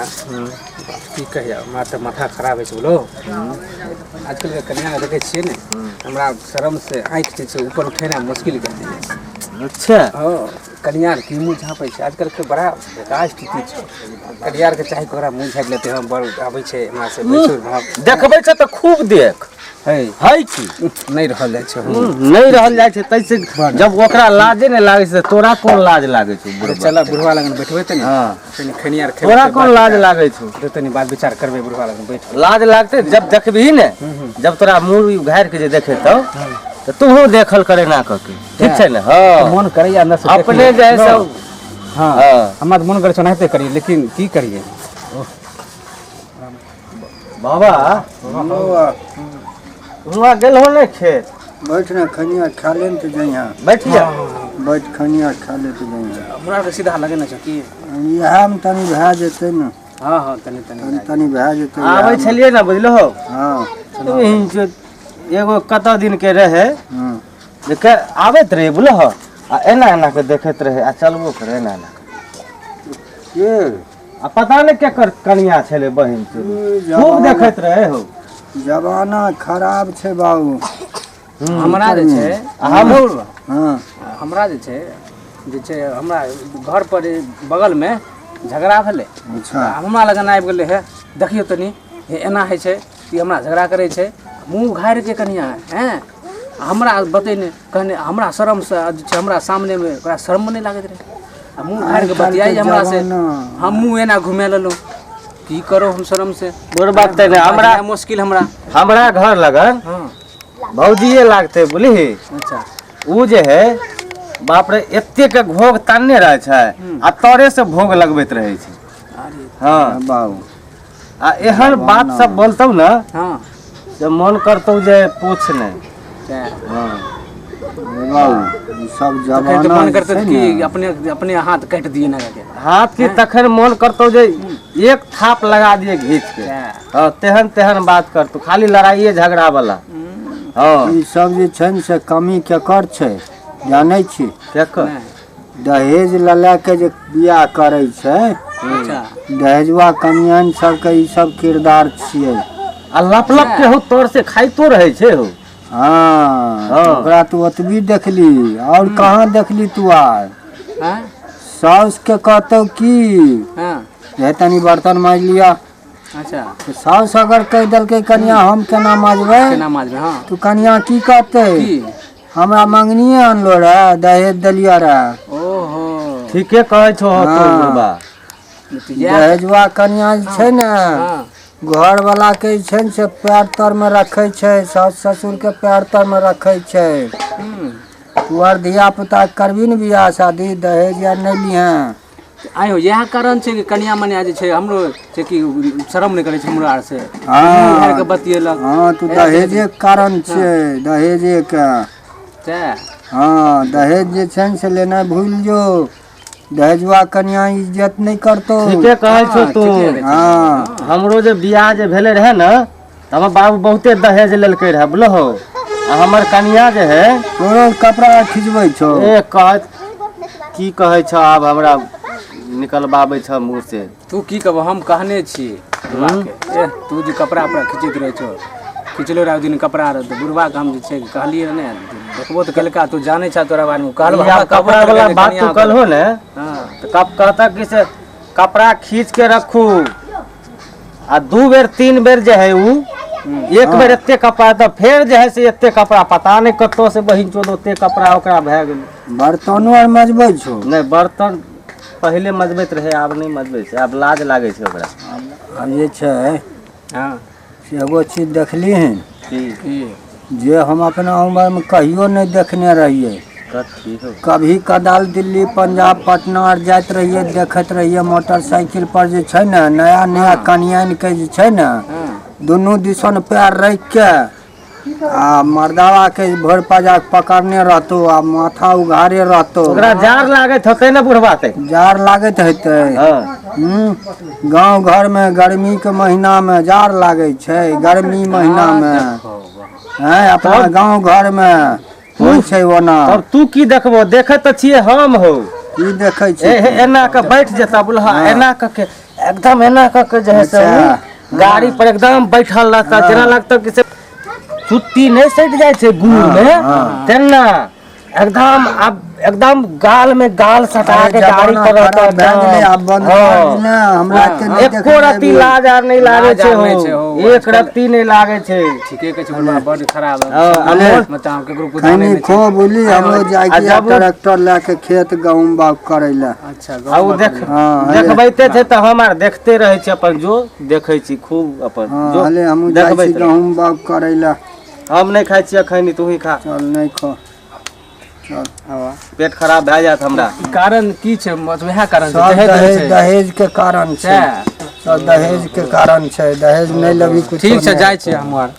की कहिया, हमरा तऽ माथा खराब होइ छै बोलो। आजकलके कनियाके देखै छियै ने, हमरा शरम से आँखि जे छै ऊपर उठेनाइ मुश्किल कए दैए। हँ, कनिया आर की मुँह झाँपै छै आजकलके, बड़ा बेकार स्थिति छै। कनिया आरके चाही कि ओकरा मुँह झाँपि लेतै, हँ, बड़ आबै छै हमरा से बैसो भाव। देखबै छै तऽ खूब देख। है है की नहि रहल जाइ छै। नहि रहल जाइ छै, ताहिसँ जब ओकरा लाजे नहि लागै छै तऽ तोरा कोन लाज लागै छौ बुढ़बा? चल, बुढ़वा लगन बैठबै तऽ ने तनी खनियार खेबै। तोरा कोन लाज लागै छौ? तऽ तनी बात विचार करबै बुढ़वा लगन बैठ। लाज लागतै जब देखबही ने, जब तोरा मुँह उघारि के जे देखेतौ तऽ तूहू देखल करे ना कऽ के, ठीक छै ने? हँ, मन करैया अंदर से देख अपने लियै। जे है सब। हँ। हँ। हमरा तऽ मन करै छै ओनाहिते करियै, लेकिन की करियै? बाबा, हुआँ गेल हो ने खेत? बैठ ने, खनिया खा ले ने तऽ जइहा। बैठिया। बैठ, खनिया खा ले तऽ जइहा। हमरा आरके सीधा लगे ने छै की? इएहमे तनी भए जेतै ने। हँ, तनी तनी। तनी तनी भए जेतै। आबै छलियै ने, बुझलहो? हँ। एगो कतऽ दिन के रहै जे के आबैत रहै, बुझलहो, आ एना एना के देखैत रहै आ चलबो करे एना एना के। के? आ पता नहि केकर कनिया छलै बहिन के। खूब देखैत रहै हो। जमाना खराब छै बाबू। हमरा जे छै आ हम हँ। हमरा जे छै, हमरा घर पर बगलमे झगड़ा भेलै। आ हमरा लगन आबि गेलै, हे देखियौ तनी, हे एना होइ छै ई, हमरा झगड़ा करै छै मुँह घारि के कनिया। हैं, हमरा बतेने कहने हमरा शरमसँ जे छै, हमरा सामनेमे ओकरा शर्म नहि लागैत रहै आ मुँह घारि के बतियाइ हमरा से। हम मुँह एना घुमा लेलहुँ, की करू हम शरम से। बुढ़ बात तऽ नहि हमरा बड़ा मुश्किल हमरा। हमरा घर लगन भौजिए लागतै, बुझलिही? उ जे है, बाप रे, एतेक घोघ तानने रहै छै आ तरे से भोग लगबैत रहै छै। अरे। हँ। बाबू। आ एहन बात सब बोलतौ ने से मन करतौ जे पूछ नहि। सएह। हँ। बाबू, ई सब तखन तऽ जमाना मन जे करतै छै कि ने अपने अपने हाथ काटि दिए ना के। हाथ की, तखन मन करतौ जे एक थाप लगा दिए घीच के। सएह। हँ, तेहन तेहन बात करतौ, खाली लड़ाइए झगड़ा वाला। हँ। ई सब जे छै ने से कमी केकर छै, जानै छी? केकर? नहि। दहेज लऽ लए के जे बियाह करै छै। दहेजुआ कनियान सबके ई सब किरदार छियै। आ लप लप के हो तोर से खाइतो रहै छै हो। हँ। हँ। ओकरा तू ओतबी देखली, और कहाँ देखली तू आर? हँ। साउस के कहतौ की हे तनी बर्तन माजि लिअ। तऽ साउस अगर कहि देलकै, कनिया, हम केना माजबै? केना माजबै, हँ। तू कनिया की कहतै? की? हमरा मंगनीये अनलो रहे, दहेज देलियै रहे। ओहो। ठीके कहै छौ हो तू। हँ। बुढ़बा। तऽ इएह दहेजुआ कनिया जे छै ने, घर वाला के जे छै ने से पैर तर मे रखै छै, सास ससुर के पैर तर मे रखै छै। तू आर धिया पुता के करबी ने बियाह शादी, दहेज आर नहि लिहें। आइ हो, इएह कारण छै कि कनिया मनिया जे छै हमरो छै कि शरम नहि करै छै हमरो आर से। हँ। के बतियेलक। हँ, तू दहेजे के कारण छियै, दहेजे के। सएह। हँ, दहेज जे छै ने से लेनाइ भूलि जो। दहेजुआ कनिया इज्जत नहि करतौ। ठीके कहै छौ तू। ठीके कहै छौ। हँ। हमरो जे बियाह जे भेलै रहै ने, तऽ हमर बाबू बहुते दहेज लेलकै रहै, बुझलहो? आ हमर कनिया जे है तोरो कपड़ा खिचबै छौ? ए कहत की कहै छौ, आब हमरा निकलबाबै छ मुँह से। तू की कहबो, हम कहने छी बुढ़बाके, ए तू जे कपड़ा उपड़ा खींचैत रहै छौ, खिचलो रहै ओहि दिन कपड़ा रह, तऽ बुढ़बाके हम जे छै कहलियै रहै ने, देखबो तऽ केलका, तू जानै छह तोरा बारेमे कहलबो। ई आब हमरा कहबो कपड़ा वाला केलकै जे बात तू कनिया कहलहो ने, हँ। तऽ कब कहता कि से कपड़ा खींच के रखू आ 2 बेर 3 बेर जे है उ एक बेर एते कपड़ा, तऽ फेर जे है से एते कपड़ा, पता नहि कतऽ से बहिन चोद ओते कपड़ा ओकरा भए गेलै। बर्तनो आर मजबै छौ? नहि, बर्तन पहिले मजबैत रहै, आब नहि मजबै छै, आब लाज लागै छै ओकरा। आब जे छै से एगो चीज देखली हन की? की? जे हम अपना उमरमे कहियो नहि देखने रहियै। कथी हो? कभी कदाल दिल्ली, पंजाब, पटना आर जाइत रहियै, देखैत रहियै मोटरसाइकिल पर जे छै ने नया नया कनियानके जे छै ने दुनू दिसन पैर राखि के आ मर्दावा के भरि पजा के पकड़ने रहतो आ माथा उघारे रहतो। ओकरा जार लागैत होतै ने बुढ़बा ते। जाड़ लागैत हेतै। हँ। गाँव घरमे गर्मीके महीनामे जाड़ लागै छै, गर्मी महीनामे हैं अपना गाँव घरमे होइ छै ओना। तब तू की देखबो? देखै तऽ छियै हम हौ। की देखै ए छी? हे, एना के बैठ जेता बुलहा, एना क के एकदम एना कऽ के जे है से अच्छा। उ गाड़ी पर एकदम बैठल रहता जेना लगता कि से चुट्टी नहि सटि जाइ छै गुड़ में तेना एकदम आब एकदम गाल में गाल सटा के गाड़ी जमाना पर रहता खराब भए गेलै, आब बंद हाँ। भए गेलै, हमरा के नहि एको देखने रत्ती हेबी। लाज आर नहि लागे लाज छै आर नहि छै हो हो, एक आजकल- रत्ती नहि लागे छै ठीके कहै छै बुढ़बा बड खराब है हाँ, आ मोर- मतलब केकरो कुछ जानै खैनी नहि छै खो बुझली हमरो जाइ आ के जब- ट्रैक्टर लए के खेत गहूम बाग करै लए अच्छा आ उ देख हाँ, हले। देखबैते छै तऽ हम आर देखते रहै छी अपन जो देखै छी खूब अपन हँ जो हले हमहूँ जाइ छी देखबैत रहै। गहूम बाग करै लए हम नहि खाइ छी खैनी तू ही खा चल नहि खो चल पेट खराब भए जायत हमरा कारण की छै मतलब इएह कारण छै सब दहेज दहेज छै दहेज के कारण छै सएह। सब दहेज के कारण छै दहेज नहि लेबही कुछो ठीक छै नहि। जाइ छियै हम आर।